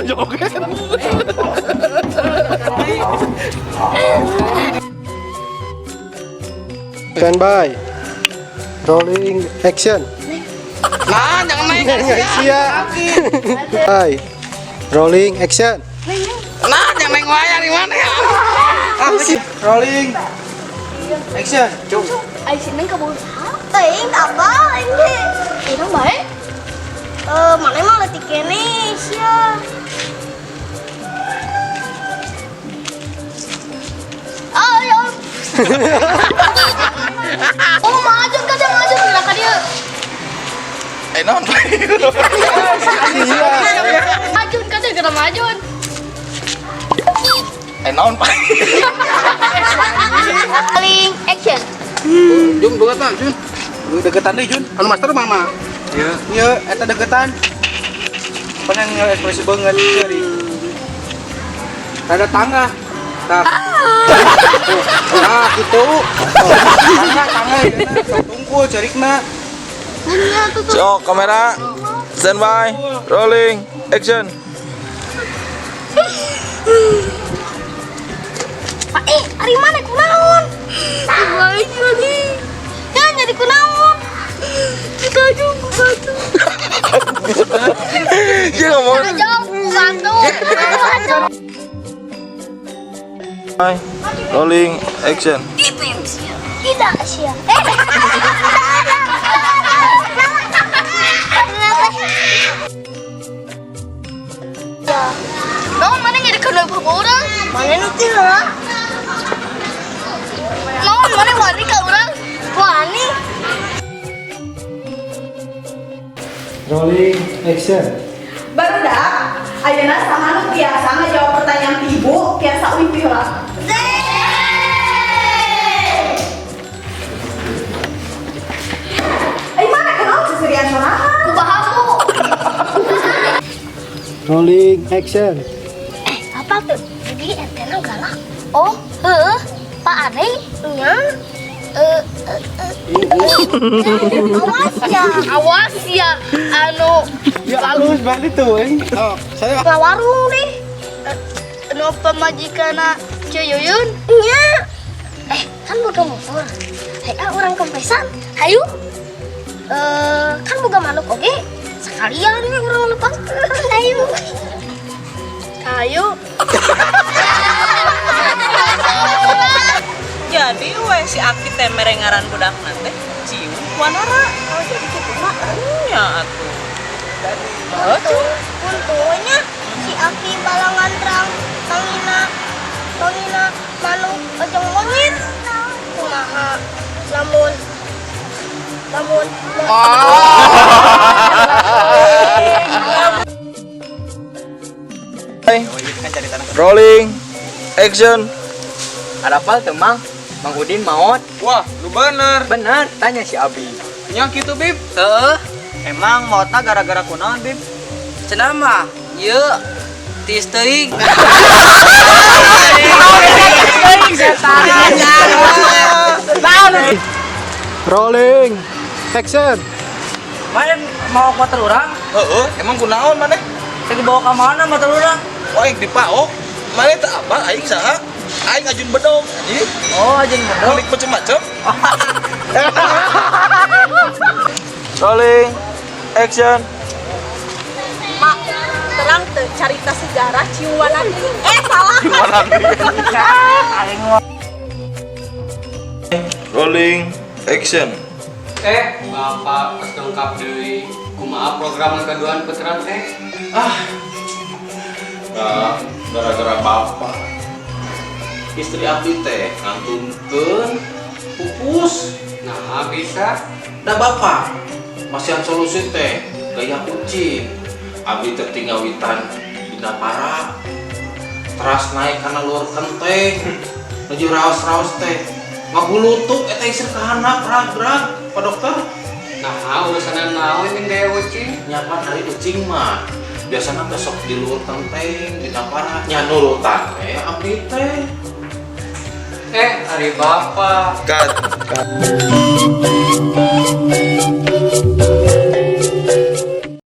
Joget. Standby. Rolling, action. Nah, jangan naik. Sia. Bye. Rolling, action. Nah, jangan naik wayang di mana ya? Rolling. Action. Ai si Neng kabur. Teuing apa aing teh? Urang bae. Eh, mana emang leutik keneh sia. Oh, ya. Oh, maju ka dia, maju geura ka dieu. Eh, non. Maju ka dia geura maju. Eh, naon, Pak? Rolling, action. Jum, deketan, Jun. Deketan deh, Jun. Anu master mama. Iya. Iya, eta deketan. Pengen ekspresi banget dari. Ada tangga. Tah. Nah, gitu. Tangga, tangga ya. Tunggu carikna. So, kamera standby, rolling, action. Pak, eh, ari mana kunaon? Baik jadi. Ya, jadi kunaon? Kita ku batu. Dia ngomong. Jauh ku batu. Rolling, action. Tidak sia. Eh. Naon mana nyari kana urang? Mana nu teh lah? Naon mana wani ka urang? Wani. Rolling, action. Barudak, ayeuna saha nu tiasa ngajawab pertanyaan ti ibu, tiasa uih piheula. Ai mana kunaon seserian sorangan? Kumaha bu? Rolling, action. Eh, apa tuh? Jadi ente galak. Oh, heeh. Pak Ade nya. Eh, eh, eh. Awas ya, awas ya. Anu, Ya halus banget itu, eh. Oh, saya ka warung deh. Nu pamajikanna Ceu Yuyun. Nya. Eh, kan boga motor. Hayu ah, urang kempesan. Hayu. Eh, kan boga manuk oge. Sekalian we urang lepas. Hayu. Hayu. Jadi we si Aki teh mere ngaran budakna teh Cium Wanara. Oh, jadi kitu mah nya atuh. Oh, Cung. Untungnya si Aki balangan terang tangina tangina manuk ojong monyet. Kumaha lamun lamun Rolling, action. Ada apa tuh, Mang? Mang Udin maot. Wah, lu bener. Bener, tanya si Abi. Nya gitu, Bib. Heeh. Emang maotna gara-gara kunaon, Bib? Cenah mah, ieu tiis teuing. Rolling, action. Mana mau motor urang? Heeh, emang kunaon maneh? Saya dibawa ke mana motor urang? Wah, aing dipaok. Maneh teh apa? Aing saha? Aing ajun bedog, anjing. Oh, ajun bedog. Balik macem-macem. Rolling, action. Mak, terang teu carita sejarah Cium Wanadri. Eh, salah. Rolling, action. Eh, Bapak geus lengkap deui. Kumaha program keduaan veteran teh? Ah. Nah, gara-gara bapak. Istri abdi teh ngantunkeun pupus. Nah, bisa. Da bapak masihan solusi teh gaya kucing. Abdi teh tinggawitan dina para. Teras naik kana luar kenteng. Nuju raos-raos teh. Ngagulutuk eta istri ka handap rag-rag, Pak Dokter. Nah, urusan naon jeung gaya ucing? Nyapan ari ucing mah. Biasana teh sok di luhur tenteng, di tapara, nya nurutan we abdi teh. Eh, ari bapak. Cut.